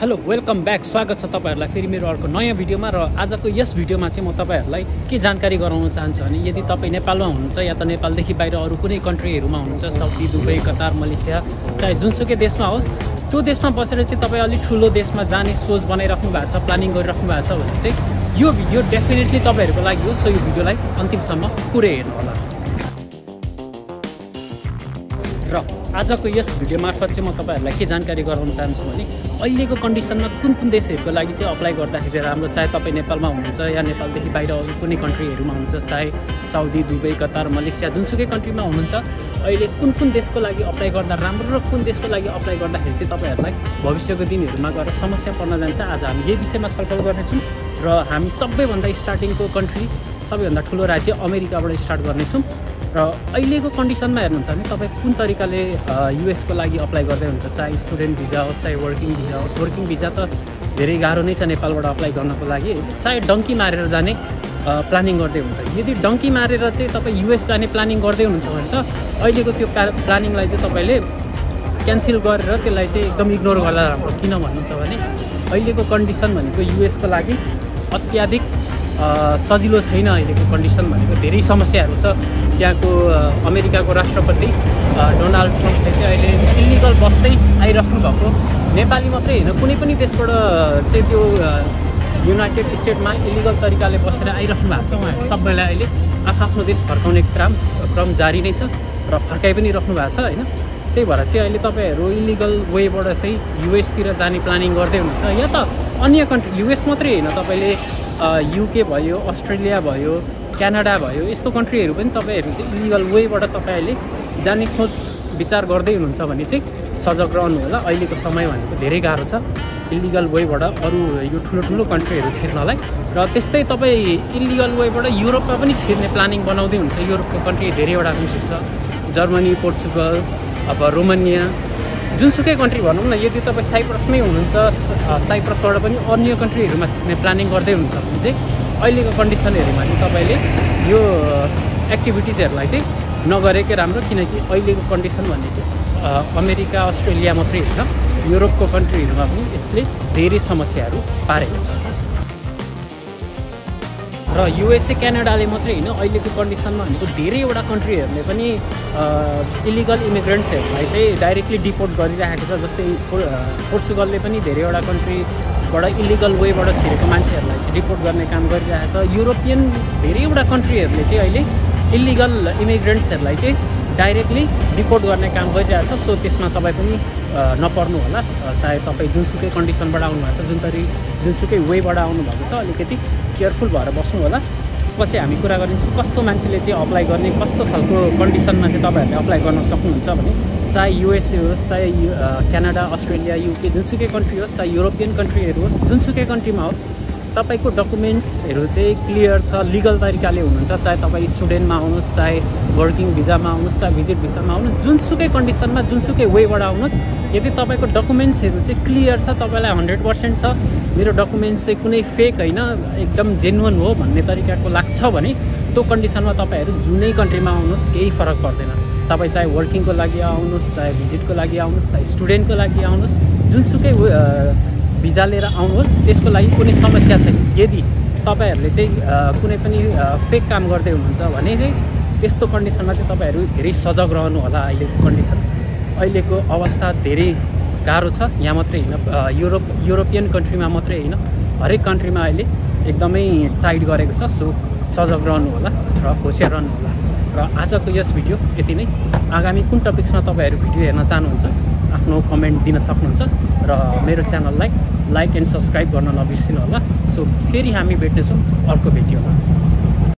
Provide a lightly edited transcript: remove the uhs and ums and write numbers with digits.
Hello welcome back स्वागत छ तपाईहरुलाई फेरि मेरो अर्को नयाँ भिडियोमा। र आजको यस भिडियोमा चाहिँ म तपाईहरुलाई के जानकारी गराउन चाहन्छु भने यदि तपाई नेपालमा हुनुहुन्छ या त नेपालदेखि बाहिर अरु कुनै कन्ट्रीहरुमा हुनुहुन्छ, साउदी, दुबई, कतार, मलेसिया, चाहे जुनसुकै देशमा होस्, त्यो देशमा बसेर चाहिँ तपाई अलि ठुलो देशमा जाने सोच बनाइराख्नु भएको छ, प्लानिङ गरिराख्नु भएको छ भने चाहिँ यो भिडियो डेफिनेटली तपाईहरुको लागि हो। सो यो भिडियोलाई अन्तिमसम्म पुरै हेर्नु होला। र आजको यस भिडियो मार्फत चाहिँ म तपाईहरुलाई के जानकारी गराउन चाहन्छु भने अहिलेको कन्डिसनमा कुन कुन देशहरुको लागि चाहिँ अप्लाई गर्दाखेरि राम्रो, चाहे तपाई नेपालमा हुनुहुन्छ या नेपालदेखि बाहिर अरु कुनै कन्ट्रीहरुमा हुनुहुन्छ, चाहे साउदी, दुबई, कतार, मलेसिया, जुनसुकै कन्ट्रीमा हुनुहुन्छ, अहिले कुन कुन देशको लागि अप्लाई गर्दा राम्रो र कुन देशको लागि अप्लाई गर्दाखेरि चाहिँ तपाईहरुलाई भविष्यको दिनहरुमा गएर समस्या पर्न जान्छ। आज हामी यही विषयमा छलफल गर्नेछौँ र हामी सबैभन्दा स्टार्टिङको कन्ट्री, सबैभन्दा ठुलो राज्य अमेरिकाबाट स्टार्ट गर्नेछौँ। र अहिलेको कन्डिसनमा हेर्नुहुन्छ भने तपाईँ कुन तरिकाले युएसको लागि अप्लाई गर्दै हुन्छ, चाहे स्टुडेन्ट भिजा होस्, चाहे वर्किङ भिजा होस्। वर्किङ भिजा त धेरै गाह्रो नै छ नेपालबाट अप्लाई गर्नको लागि, चाहे डङ्की मारेर जाने प्लानिङ गर्दै हुन्छ। यदि डङ्की मारेर चाहिँ तपाईँ युएस जाने प्लानिङ गर्दै हुनुहुन्छ भने त अहिलेको त्यो प्लानिङलाई चाहिँ तपाईँले क्यान्सल गरेर त्यसलाई चाहिँ एकदम इग्नोर गर्दा राम्रो। किन भन्नुहुन्छ भने अहिलेको कन्डिसन भनेको युएसको लागि अत्याधिक सजिलो छैन। अहिलेको कन्डिसन भनेको धेरै समस्याहरू छ। त्यहाँको अमेरिकाको राष्ट्रपति डोनाल्ड ट्रम्पले चाहिँ अहिले इलिगल बस्दै आइराख्नु भएको, नेपाली मात्रै होइन कुनै पनि देशबाट चाहिँ त्यो युनाइटेड स्टेटमा इलिगल तरिकाले बसेर आइराख्नु भएको छ। उहाँहरू सबैलाई अहिले आफ्नो देश फर्काउने क्रम जारी नै छ र फर्काइ पनि राख्नु भएको छ होइन। त्यही भएर चाहिँ अहिले तपाईँहरू इलिगल वेबाट चाहिँ युएसतिर जाने प्लानिङ गर्दै हुनुहुन्छ या त अन्य कन्ट्री, युएस मात्रै होइन, तपाईँले युके भयो, अस्ट्रेलिया भयो, क्यानाडा भयो, यस्तो कन्ट्रीहरू पनि तपाईँहरू चाहिँ इलिगल वेबाट तपाईँहरूले जाने सोच विचार गर्दै हुनुहुन्छ भने चाहिँ सजग रहनु होला। अहिलेको समय भनेको धेरै गाह्रो छ इलिगल वेबाट अरू यो ठुलो कन्ट्रीहरू छिर्नलाई। र त्यस्तै तपाईँ इलिगल वेबाट युरोपमा पनि छिर्ने प्लानिङ बनाउँदै हुन्छ। युरोपको कन्ट्री धेरैवटा कन्ट्री छ, जर्मनी, पोर्चुगल, अब रोमानिया, जुनसुकै कन्ट्री भनौँ न। यदि तपाईँ साइप्रसमै हुनुहुन्छ, साइप्रसबाट पनि अन्य कन्ट्रीहरूमा छिर्ने प्लानिङ गर्दै हुनुहुन्छ भने चाहिँ अहिलेको कन्डिसनहरूमा चाहिँ तपाईँले यो एक्टिभिटिजहरूलाई चाहिँ नगरेकै राम्रो। किनकि अहिलेको कन्डिसन भनेको अमेरिका, अस्ट्रेलिया मात्रै होइन, युरोपको कन्ट्रीहरूमा पनि यसले धेरै समस्याहरू पारेको छ। र युएसए, क्यानाडाले मात्रै होइन, अहिलेको कन्डिसनमा भनेको धेरैवटा कन्ट्रीहरूले पनि इलिगल इमिग्रेन्ट्सहरूलाई चाहिँ डाइरेक्टली डिपोर्ट गरिरहेको छ। जस्तै पोर्चुगलले पनि धेरैवटा कन्ट्रीबाट इलिगल वेबाट छिरेको मान्छेहरूलाई चाहिँ डिपोर्ट गर्ने काम गरिरहेको छ। युरोपियन धेरैवटा कन्ट्रीहरूले चाहिँ अहिले इलिगल इमिग्रेन्ट्सहरूलाई चाहिँ डाइरेक्टली डिपोर्ट गर्ने काम गरिरहेको छ। सो त्यसमा तपाईँ पनि नपर्नु होला। चाहे तपाईँ जुनसुकै कन्डिसनबाट आउनुभएको छ, जुनसुकै वेबाट आउनुभएको छ, अलिकति केयरफुल भएर बस्नु होला। पछि हामी कुरा गरिन्छौँ कस्तो मान्छेले चाहिँ अप्लाई गर्ने, कस्तो खालको कन्डिसनमा चाहिँ तपाईँहरूले अप्लाई गर्न सक्नुहुन्छ भने चाहे युएसए होस्, चाहे क्यानाडा, अस्ट्रेलिया, युके, जुनसुकै कन्ट्री होस्, चाहे युरोपियन कन्ट्रीहरू होस्, जुनसुकै कन्ट्रीमा होस्, तपाईँको डकुमेन्ट्सहरू चाहिँ क्लियर छ, लिगल तरिकाले हुनुहुन्छ। चाहे तपाईँ स्टुडेन्टमा आउनुहोस्, चाहे वर्किङ भिजामा आउनुहोस्, चाहे भिजिट भिजामा आउनुहोस्, जुनसुकै कन्डिसनमा जुनसुकै वेबाट आउनुहोस्, यदि तपाईँको डकुमेन्ट्सहरू चाहिँ क्लियर छ, तपाईँलाई 100% छ, मेरो डकुमेन्ट्स चाहिँ कुनै फेक होइन, एकदम जेन्युन हो भन्ने तरिकाको लाग्छ भने त्यो कन्डिसनमा तपाईँहरू जुनै कन्ट्रीमा आउनुहोस् केही फरक पर्दैन। तपाईँ चाहे वर्किङको लागि आउनुहोस्, चाहे भिजिटको लागि आउनुहोस्, चाहे स्टुडेन्टको लागि आउनुहोस्, जुनसुकै भिजा लिएर आउनुहोस्, त्यसको लागि कुनै समस्या छैन। यदि तपाईँहरूले चाहिँ कुनै पनि फेक काम गर्दै हुनुहुन्छ भने चाहिँ त्यस्तो कन्डिसनमा चाहिँ तपाईँहरू धेरै सजग रहनु होला। अहिलेको कन्डिसन, अहिलेको अवस्था धेरै गाह्रो छ। यहाँ मात्रै होइन, युरोपियन कन्ट्रीमा मात्रै होइन, हरेक कन्ट्रीमा अहिले एकदमै टाइट गरेको छ। सो सजग रहनु होला र होसियार रहनु होला। र आजको यस भिडियो यति नै। आगामी कुन टपिक्समा तपाईँहरू भिडियो हेर्न चाहनुहुन्छ आफ्नो कमेन्ट दिन सक्नुहुन्छ र मेरो च्यानललाई लाइक एन्ड सब्सक्राइब गर्न नबिर्सिनु होला। सो फेरि हामी भेट्नेछौँ अर्को भिडियोमा।